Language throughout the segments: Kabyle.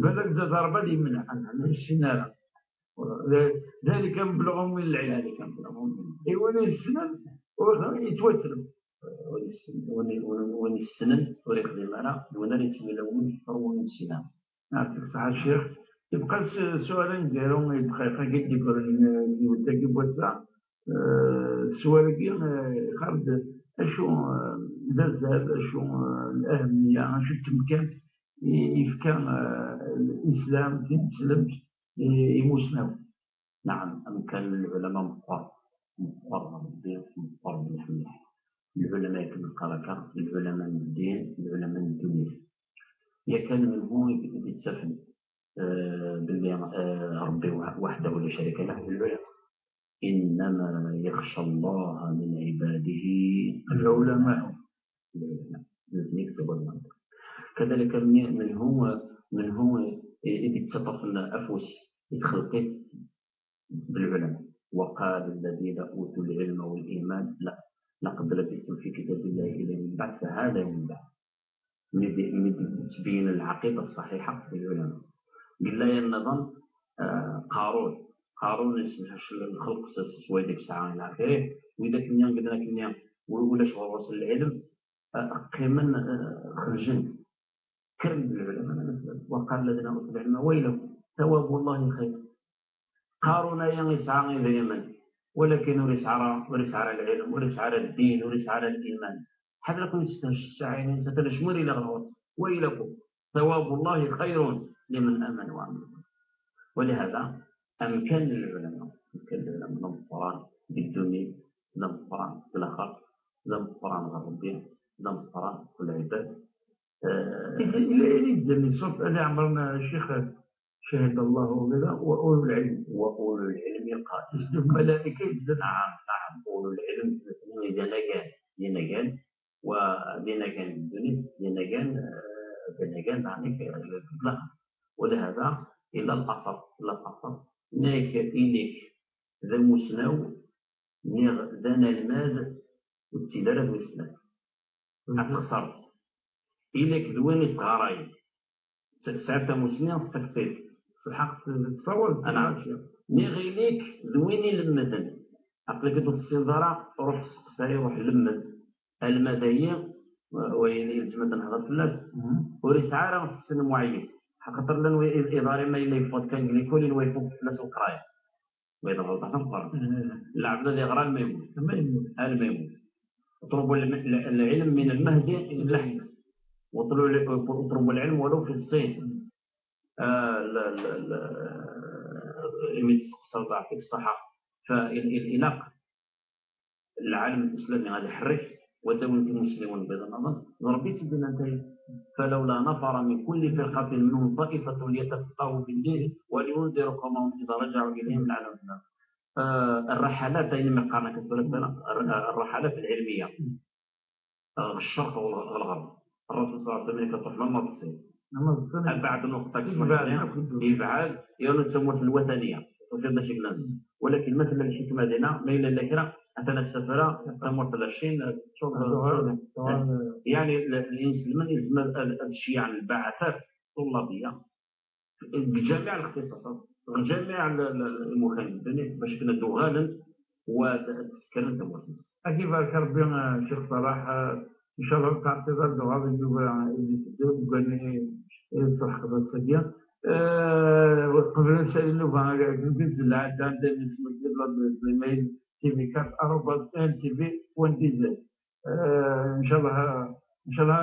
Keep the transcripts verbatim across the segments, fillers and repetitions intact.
Balak d ḍerba d imneɛ, ur ssinen ara. ذلك مبلغهم من العلم. ذلك مبلغهم من العلم. I win yessnen, ur yettwatlem. Win yessen-, win, win, win yessnen ur yexdim ara, d win ara yettwilawmen ɣer win yessinen. Yeɛṭik ṣṣeḥḥa a ccix. Yebqa s-, sswal aneggaru i ddqayeq-agi i d-yeggran, eh, yiwet-agi n wass-a. Eh, sswal-agi, eh, ixar-d acu, eh, d azal, acu, eh, lahemmiya, acu n temkant i yefka, eh, Lislam, tineslemt i, i imusnawen. Naɛam, amkan n lɛulama meqqer, meqqer Rebbi, meqqer mliḥ mliḥ. Lɛulama akken neqqar akka, lɛulama n ddin, lɛulama n ddunit. Yakan menhu i d-, i d-yettafen, eh, belli, eh, Rebbi wa-, وحده لا شريك له, d lɛulama. إنما يخشى الله من عباده العلماء. العلماء. Nutni i yettaggaden Rebbi. كذلك من-, menhu, menhu i, i d-yettaṭṭafen afus i txelqit, d lɛulama. وقال الذين أوتوا العلم والإيمان ل-، لقد لبثتم في كتاب الله إلى يوم البعث فهذا يوم البعث. Mi d-, mi d-, tettbeyyen lɛaqida ṣṣaḥiḥa d lɛulama. Deg layan nniḍen, eh, Qarun. Qarun is-, lxelq s, s, s wayed i yesɛa ila axirih. Widak-nni, widak-nni, wi-, ulac ɣur-sen lɛilm, eh, qqimen, eh, xeljen. Kkren-d lɛulama, وقال الذين أوتوا العلم ويلكم ثواب الله خير. Qarun-aya yesɛa idrimen, walakin ur yesɛi ara, ur yesɛi ara lɛilm, ur yesɛi ara ddin, ur yesɛi ara liman. Ḥader ad ken-yessefhem ccɛayni-ines, atan acemma ur yelli ɣer ɣur-s. ويلكم ثواب الله خير لمن آمن وعمل صالحا. ولهذا, amkan n lɛulama, amkan n lɛulama d ameqqran di ddunit, d ameqqran di laxert, d ameqqran ɣer Rebbi, d ameqqran ɣer lɛibad. Eh, yella, yella yedder di ṣṣut Ali Ɛemran, ccix, شهد الله كذا وأولو العلم. وأولو العلم قال. Yesdub mala'ika yedder. Naɛam, naɛam. Ulul ilm, d inagan, wa d inagan n ddunit, d inagan, eh, d inagan, yeɛni, eh, d laxert. ولهذا, ila later, ila later. Nek, ili-k d amusnaw, niɣ d anelmad, ur ttili ara d wissen. Ad texṣreḍ. Ili-k d win yesɣarayen. Tesɛiḍ tamusni, tettakeḍ-t-id. Lḥeqq, tessawaleḍ. Ana. Niɣ ili-k d win ilemmden. Aql-ik ur tessineḍ ara, ruḥ steqsay, ruḥ lemmed. Alma d ayi, wa-, wayen i yelzem ad nehder fell-as, mhm, ur yesɛi ara ssnem uɛeyyeb. Axaṭer llan wi-, i-, iḍarren ma yella yeffeɣ-d kan deg likul, yenwa yeffeɣ fell-as leqraya. Ma yella ɣelṭeɣ, tameqqrant. Mhm. Lɛebd ad yeɣra alma yemmut. Alma yemmut. Alma yemmut. اطلبوا الم-، العلم من المهد إلى اللحد. واطلبوا، اطلبوا العلم ولو في الصين. آه، لا، لا، لا، imi testeqsaḍ, yeɛṭik ṣṣeḥḥa. Fa il-, il-, ilaq lɛalem lislami ad iḥerrek, wa d win timusniwen n yiḍ nniḍen, d Rebbi i tt-id-yennan tayi. فلولا نفر من كل فرقة منهم طائفة ليتفقهوا في الدين ولينذروا قومهم إذا رجعوا إليهم لعلهم يحذرون. آه، الرحلات, ayen i qqaren akka tura, الر-، الرحلات العلمية. آه، الشرق والغرب. الرسول صلى الله عليه وسلم كان يروح لما بالصين. لما بالصين. أبعد نقطة يبعد، يبعد، يعني تسمى الوثنية. وفي هذا الشيء لازم. ولكن مثلا الحكمة لنا، ما إلا إلا كرا، أتنا السفرة، تمر ثلاثين، شوف، يعني ال-، الإنسان من يلزم ال-، ال-، الشيء عن البعثات الطلابية. بجميع الاختصاصات، بجميع ال-، ال-، ال-، المكان، يعني باش كنا دوغالا وتسكرنا تمرتس. أكيد بارك ربي، آه، شيخ صلاح، آه، إن شاء الله تعطي غير دوغالا يجيب، آه، يجيب الدور، وكان ي-، يصلح قضاء السجية. آه، قبل أن نسأل النوبة، آه، نزل العادة عندنا اسمه الدبلوم بالإيميل تي في كات آروباز إن تي في وان دي زد. آه، إن شاء الله، إن شاء الله،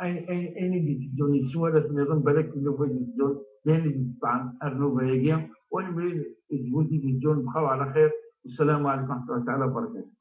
أي، أي، أين يجدون السوالف نظن بالك إنه يجدون، لأن يطعن أرنوبة يجي، ونمرين يجبون يجدون بخير وعلى خير. والسلام عليكم ورحمة الله تعالى وبركاته.